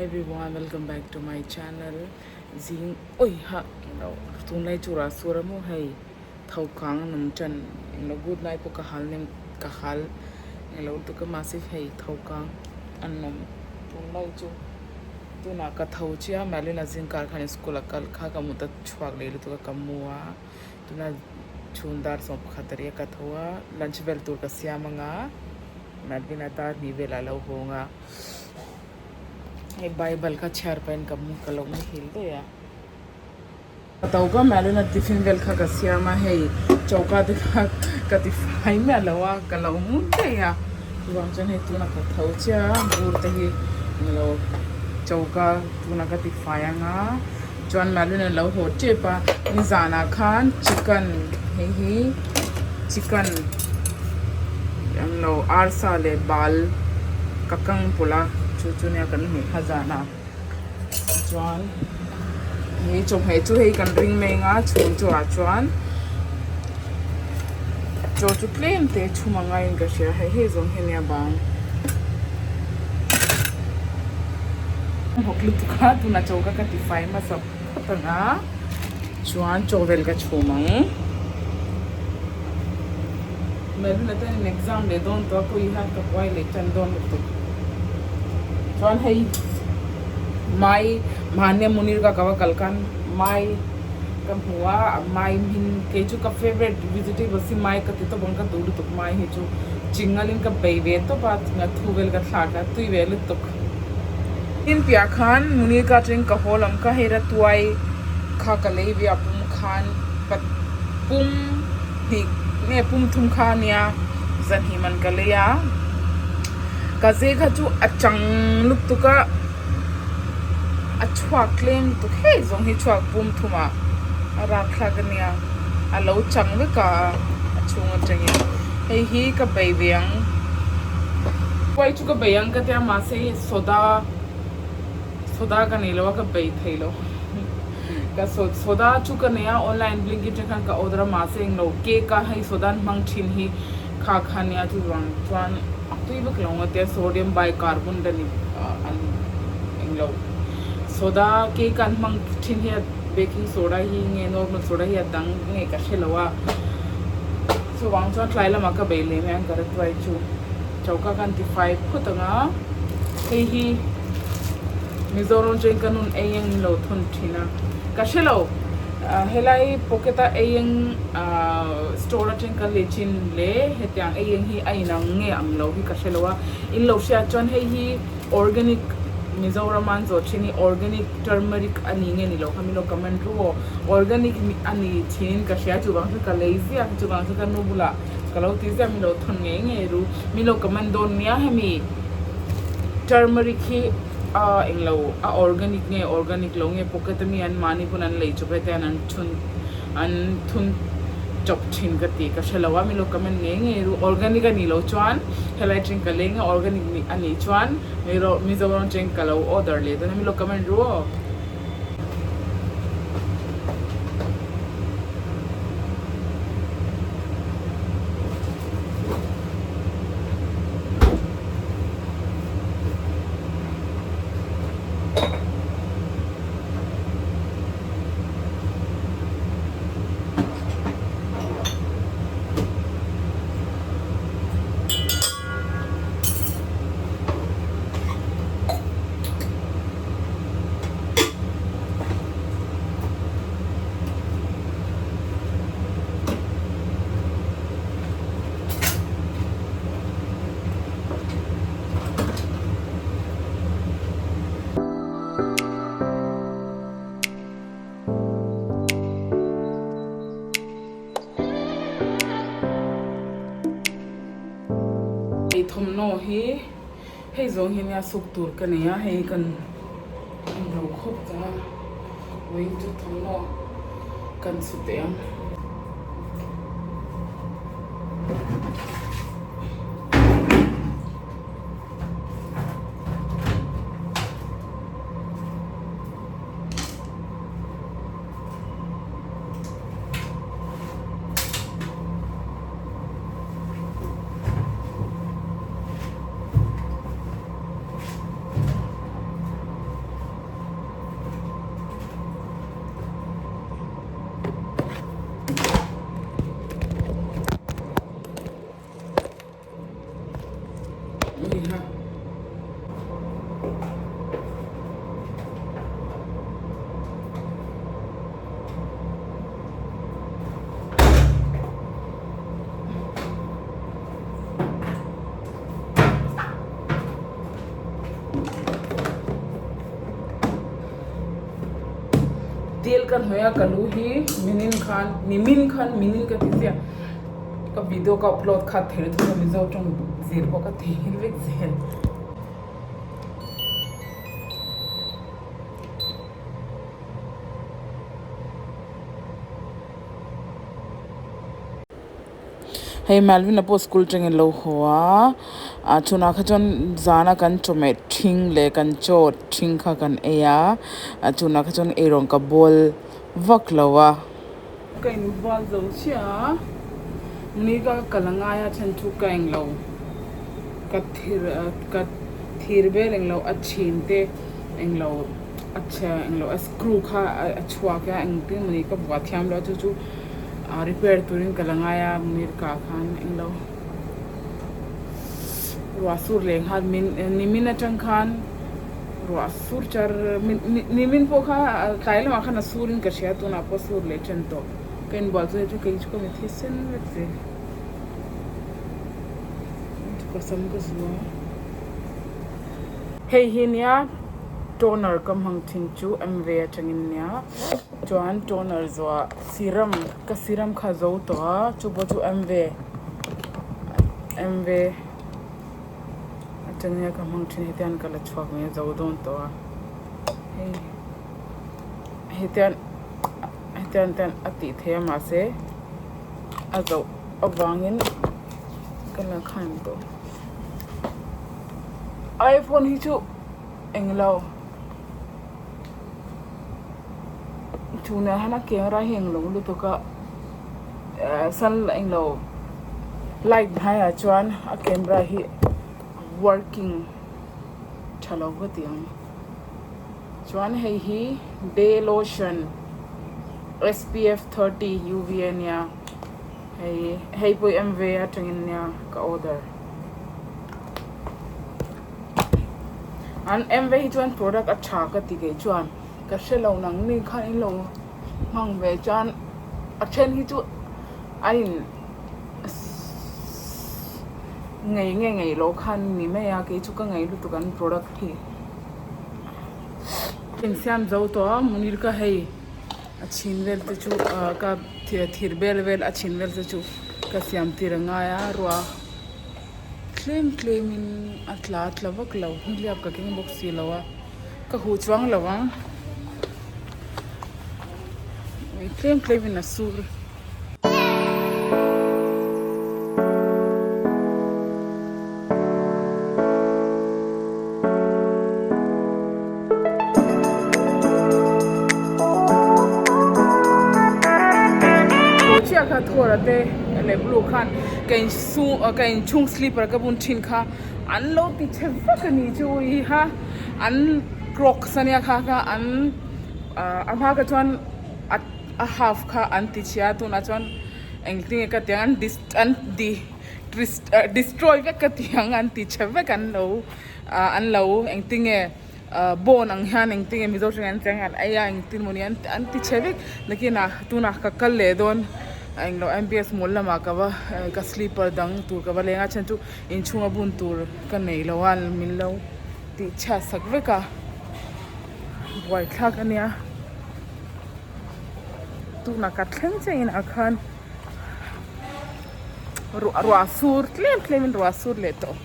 Everyone welcome back to my channel zing oi ha englo tunlai chu rah sur a maw hei tho kang an awm tan englo good night pawh ka hal nem ka hal englo lutuk a mahse hei tho kang an awm tunlai chu tunah ka tho chiah a Malina zingkar khan school a kal kha ka mut a chhuak leh lutuk a ka mu a tuna chhun dar 11 a ri a ka tho a lunch vel tur ka siam anga Malina dar hnih velah a lo hawng a. Hei bible kha chhiar pahin ka mu ka lo muhil daih a. Ka to ka Malina tiffin vel kha ka siam a hei choka te kha ka ti fai miah lo a ka lo mu daih a chuvang chuan hei tunah ka tho chiah a bur te hi englo choka tunah ka ti fai anga chuan Malina lo haw tep a nizanah khan chicken hei hi chicken englo arsa leh bal ka kang pawlh a chu chu nia kan hmuh kha zan a chuan hei chawhmeh chu hei kan ring mai ang a chhung chu ah chuan chaw chu tlem te chhum a ngaiin ka hria hei hei zawng hi ania bang bawk lutuk a tunah choka ka tifai hmasa phawt ang a chuan chaw vel ka chhum ang Melvin atan in exam leh dawn tawh a kawi hian ka buai leh tan dawn lutuk chuan hei mai mahni a Munir ka ka va kal khan mai ka hmu a mai hmin kei chu ka favourite vegetables hi mai ka ti tawp ang ka duh lutuk mai hi chu chingal in ka bei ve tawp a thu vel ka thlak a tui ve lutuk. Tin piah khan Munir ka atangin ka haw lam kha hei ratuai kha ka lei ve a pum khan pat pum hnih nge pum thum kha ania zan hnih man ka lei a ka ze kha chu a chang lutuk a a chhuak tlem lutuk hei zawng hi chhuak pum thum ah a rak thlak ania a lo chang vek a a chhung atangin hei hi ka bei ve ang. Uai chu ka bei ang ka tia mahse soda soda ka nei lo a ka bei thei lo ka soda chu ka nei a online blinkit atang khan ka order a mahse englo cake a hei soda an hmang thin hi kha kha nia chuvang chuan a tui vek lo ang a tia sodium bicarbonate a ni an englo soda cake a an hmang thin hi a baking soda hi nge normal soda hi a dang nge ka hre lo a. Chuvang chuan tlai lamah ka bei leh mai ang ka ratuai chu choka kan ti fai phut ang a, hei hi Mizoram chuan ka nun ei eng lo thawn thin a, ka hre lo helai pocket a ei eng store atang kan lei thin le hetiang ei eng hi a inang nge ang lo hi ka hre lo a, in lo hriat chuan hei hi organic Mizoram an zawh thin hi organic turmeric a ni nge ni lo kha min lo comment ru aw, organic a ni thin ka hria chuvang chu ka lei ziak chuvang chu ka nu bulah ka lo ti ziak min lo thawn ngei ngei ru min lo comment dawn nia hemi turmeric hi a englo a organic nge organic lo nge pocket ami an mahni pawn an lei chawp hetiang an thun an thun chawp thin ka tih ka hrelo a min lo comment ngei ngei ru organic a nih loh chuan helai teng ka lei nge organic a nih chuan Mizoram teng ka lo order leh dawn a min lo comment ru aw. Ei thawmhnaw hi hei zawng hi nia suk tur ka nei a hei kan ro khawp tawh a vawiin chu thawmhnaw kan su teh ang. Dil ka hnawih a ka lu hi minin khan nimin khan minin ka ti chiah ka video ka upload kha thei lutuk a mizo tawng zir pawh ka thei nghil vek zel. Hei Malvin-a pawh school atangin lo haw a ah chhunah kha chuan zana kan chawhmeh ṭhing leh kan chaw ṭhing kha kan ei a ah chhunah kha chuan eirawng ka bawl vak lo a. Ka inbual zo chiah a ni ka kal a ngai a then chu ka englo ka thir ka thir vel englo a chhin te englo a chhe englo a screw kha a chhuak a engtin mawni ka buah thiam lo a chu chu. ah repair turin ka la ngai a mirka khan englo ruah sur leh nghal min nimin atang khan ruah sur char nimin pawh kha tlai lamah khan a surin ka hria tunah pawh sur leh then tawh ka inbual chu hei chu kei chu ka mitthi sen vek zel ka sam ka zuah hei hi nia toner ka hmang thin chu M ve atangin nia. Chuan toner zuah serum ka serum kha zo tawh a chu pawh chu M ve M ve atang hian ka hmang thin hetiang ka la chhuak mai a zo dawn tawh a hei hetiang hetiang ten a tih theih a mahse a zoh avangin ka la khan tawh iphone hi chu englo. Tunah hian a camera hi englo lutuk a ehh sun englo light hmaiah chuan a camera hi working tha lo ka ti ang chuan hei hi day lotion spf 30 uv ania hei hei pawh hi M ve atangin nia ka order. An em ve hi chuan product a tha ka ti kei chuan ka hre lo nang ni khan in lo hmang ve chuan a then hi chu an in ngei nge ngei loh khan ni mai a kei chu ka ngei lutuk an product hi insiam zo tawh a munir ka hei a chhin vel te chu ah ka thir bel vel a chhin vel te chu ka siam tir a ngai a ruah. Tlem tlem in a tla tla vak lo hmiliap ka keng bawk si lo a ka huh chuang lo ang tlem tlem in a sur. Chiah kha thawr a te leh blue khan ka in ka inchhung slipper ka bun thin kha an lo ti chhe vek a ni chu i ha an crocs ania kha kha an ah a hma kha chuan a a half kha an ti chhia a tunah chuan engtin nge ka ti ang an dis an di destroy vek ka ti ang an ti chhe vek an lo ah an lo engtin nge ah bone ang hian engtin nge mizo tawngin an cheng an ei a engtin mawni an an ti chhe vek nakinah tunah ka kal leh dawn englo M_P_S mall lamah ka va ka slipper dang tur ka va leng a chhan chu inchhunga bun tur ka nei lo a min lo tih chhiat sak vek a buaithlak ania tunah ka thleng chiah inah khan ruah ruah sur tlem tlem in ruah sur leh tawh.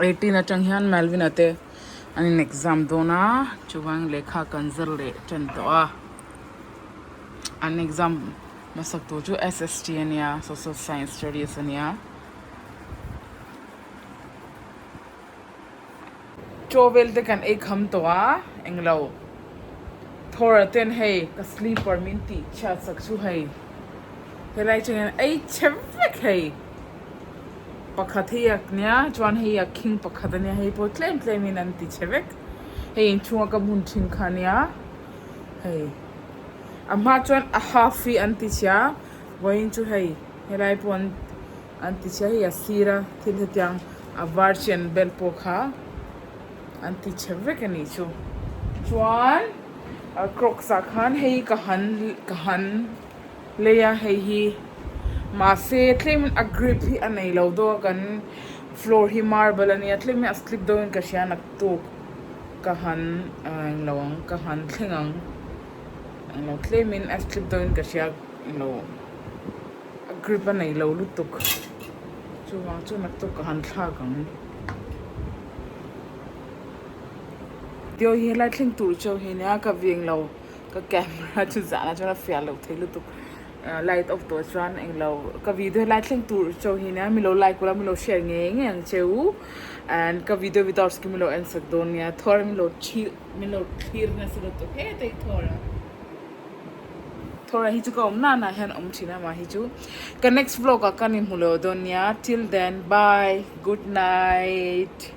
Eighteen atang hian Melvin-a te an in exam dawn a chuvang lehkha kan zir leh tan tawh a an exam hmasak tur chu S_S_T ania social science studies ania. Chaw vel te kan ei kham tawh a englo thawr ah ten hei ka slipper min tih chhiat sak chu hei helai atang hian ei chhe vek hei pakhat hi a nia chuan hei a khing pakhat ania hei pawh tlem tlem in an ti chhe vek hei inchhunga ka hmun thin kha ania hei. A hma chuan a half hi an ti chhia vawiin chu hei helai pawh an an ti chhia hei a sir a thil hetiang a var chi an bel pawh kha an ti chhe vek a nih chu chuan a crocs ah khan hei ka han ka han lei a hei hi mahse tlem in a grip hi a nei lo deuh a kan floor hi marble a nia tlem in a slip deuh in ka hria naktuk ka han ah englo ang ka han thleng ang englo tlem in a slip deuh in ka hria englo a grip a nei lo lutuk chuvang chu naktuk ka han thlak ang. Video hi helai thleng tur chauh hi nia ka veng lo. Ka camera chu zahna chuan a fiah loh thei lutuk light off tawh chuan englo ka video helai thleng tur chauh hi nia milo like ula milo share ngei ngei ang che u and ka video without skin milo en sak dawn nia thawr milo thlir milo thlir nasa lutuk heta hi thawr a thawr a hi chu ka awm na na hian awm thin a mah hi chu ka next vlog ah ka ni hmu lo dawn nia till then bye good night.